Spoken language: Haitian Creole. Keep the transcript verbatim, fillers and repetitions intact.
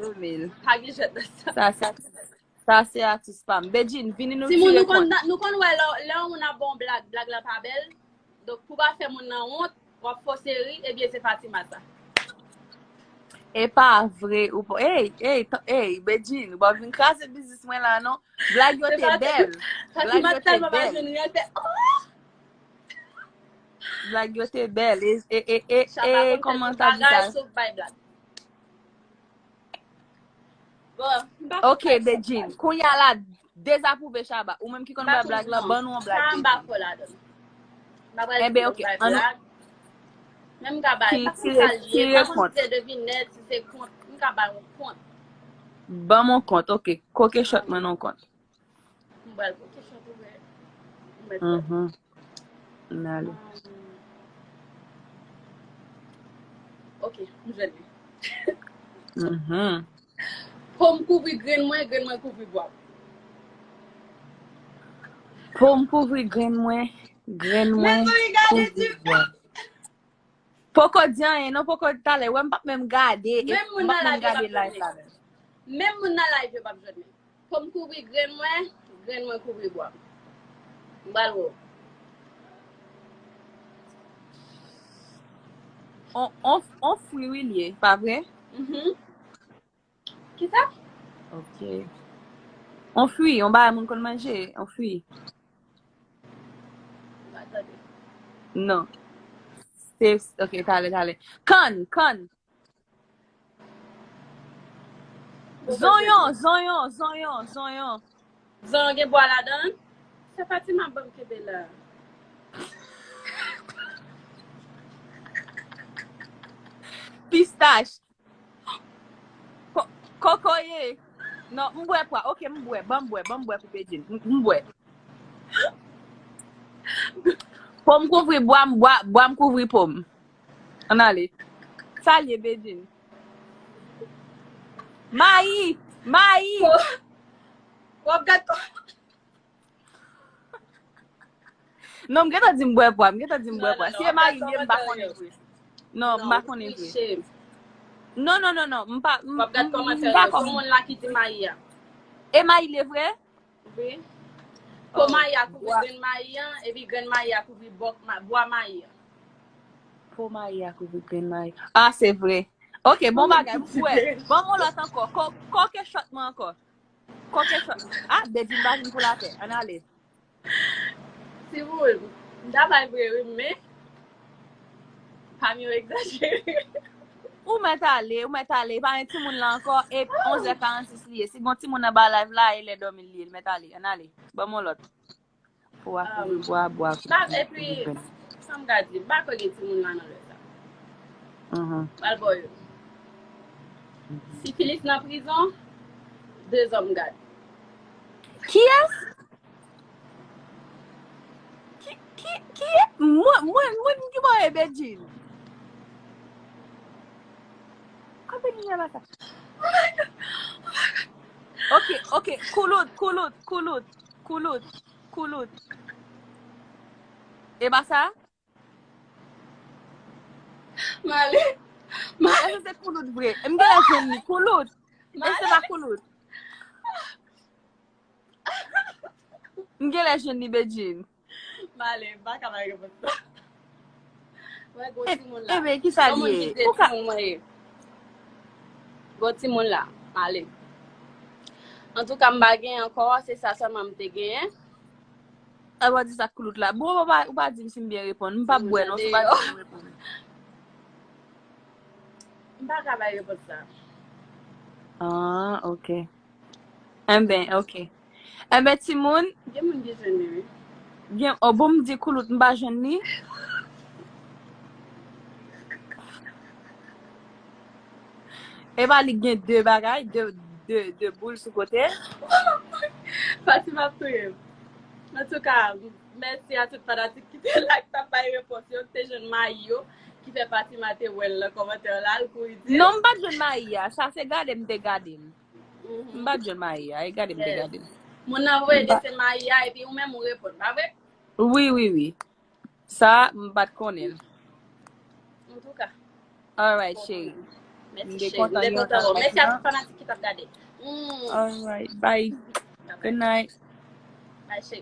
Gwo mil. Pa gen jwèt nan sa. Sa, sa, sa se atis pa m. Bedjine, vini nou tire kont. Timoun, nou konn, nou konn wè lè, lè yon moun ap ba w blag, blag la pa bèl. Donk, pou pa fè moun nan wont, w ap fòse ri, ebyen, se Fatima sa. E pa vre, ou pa, ey, ey, t-, ey, Bedjine, ou pa vin kraze biznis mwen la, non. Blag yo te bèl. Blag yo te bèl. Blag yo te bèl. E, e, e, e, e, kòman ta di sa? Bon, m pa fè sa. Ok, Bedjine, kounye a la, dezapwouve Shabba. Ou menm ki konn bay blag la, ban nou yon blag, Bedjine. Sa m pa fò ladan. M pa pral di yon bay blag. Men m ka bay, m pa konn sa l ye, m pa konn si se devinèt, si se kont, m ka bay yon kont. Ban m yon kont, ok. Koke shot mwen nan yon kont. M pral koke shot ouvè. M mèt wè. Mhm. N ale. Um, ok, m jwenn li. Mhm. Po m kouvri grenn mwen, grenn mwen kouvri bwa m. Po m kouvri grenn mwen, grenn mwen kouvri bwa m. Poko di anyen, non, poko di talè. Wè, m p ap menm gade, e m p ap menm gade live la menm. Menm moun nan live yo p ap jwenn li. Po m kouvri grenn mwen, grenn mwen kouvri bwa m. M pral wè w. On, on, on fwi wi l ye, pa vre? Mhm. Kisa? Ok. On fwi, on bagay moun konn manje, on fwi. M pa tande. Non. Se, ok, talè, talè. Kann, kann. Zonyon, zonyon, zonyon, zonyon. Zonyon gen bwa ladan l? Se Fatima ban m kenbe la. Pistach. Ko-, kokoye. Non, m bwè pwa. Ok, m bwè. Ban m bwè. Ban m bwè pou Bedjine. M, m bwè. Po m kouvri bwa m, bwa, bwa m kouvri po m. Ann ale. Sa l ye, Bedjine? Mayi! Mayi! W ap gad kò. Non, m gentan di m bwè pwa, m gentan di m bwè pwa. Si e mayi m ye, m pa konnen vre. Non, m pa konnen vre. Non, non, non, non, m pa, m, m, m pa konnen. Moun la ki di mayi a. E mayi l ye vre? Wi. Po mayi a kouvri grenn mayi an, epi grenn mayi a kouvri bòk ma-, bwa mayi an. Po mayi a kouvri grenn mayi. Ah, se vre. Ok, bon bagay, m kwè. Ban m yon lòt ankò. Ko-, koke shot mwen ankò. Koke shot. Ah, Bedjine pa vin pou latè. Ann ale. Timoun, m ta bay vre wi, men pa m yo egzajere. Ou mèt ale, ou mèt ale. Pa gen timoun la ankò. E onz è karannsis li ye. Si gon timoun anba live la, e lè dòmi li ye. L mèt ale. Ann ale. Ban m yon lòt. Pou a kouvri bwa, bwa kouvri grenn. Epi, sa m ka di, m pa kwè gen timoun la nan lè sa. Mhm. Pral bò yo. Sifilis nan prizon, de zòm gad. Kiyès? Ki, ki, ki, mwen, mwen, mwen, ki bò e Bedjine? Kote ki gen la sa? Ok, ok, koulout, koulout, koulout, koulout, koulout. E pa sa? Male. Male. Èske se koulout vre? M genlè jwenn li. Koulout. Èske se pa koulout? M genlè jwenn li, Bedjine. Male, m pa ka bay repons la. Wè, gwo timoun la. Ebe, kisa li ye? Gwo timoun mwen ye. Gwo timoun la, male. Antouka, m pa gen ankò, se sa sèlman m te genyen. Sa w di sa koulout la. Bon, ou pa, ou pa di m si m byen reponn. M p ap bwè non, si w pa di m reponn. M pa ka bay repons sa. Ah, ok. Enben, ok. Enben, timoun. Gen moun ki jwenn li, wi. Gen, oh, bon, m di koulout, m pa jwenn li. Epa li gen de bagay, de, de, de boul sou kote. Fatima ap touye m. Antouka, mèsi a tout fanatik ki te la, ki t ap bay repons yo, ki te jwenn mayi yo, ki fè Fatima te wè l nan kòmantè la, l kouri di l. Non, m pa t jwenn mayi a. Sa se gade m te gade l. M pa t jwenn mayi a. E gade m te gade l. Moun nan voye de se mayi a, epi ou menm ou reponn, pa vre? Wi, wi, wi. Sa, m pa t konnen l. Antouka. Alright, cheri. Mèsi cheri, m te kontan wè w. Mèsi a tout fanatik ki t ap gade. Alright, bye. Good night. Bye cheri.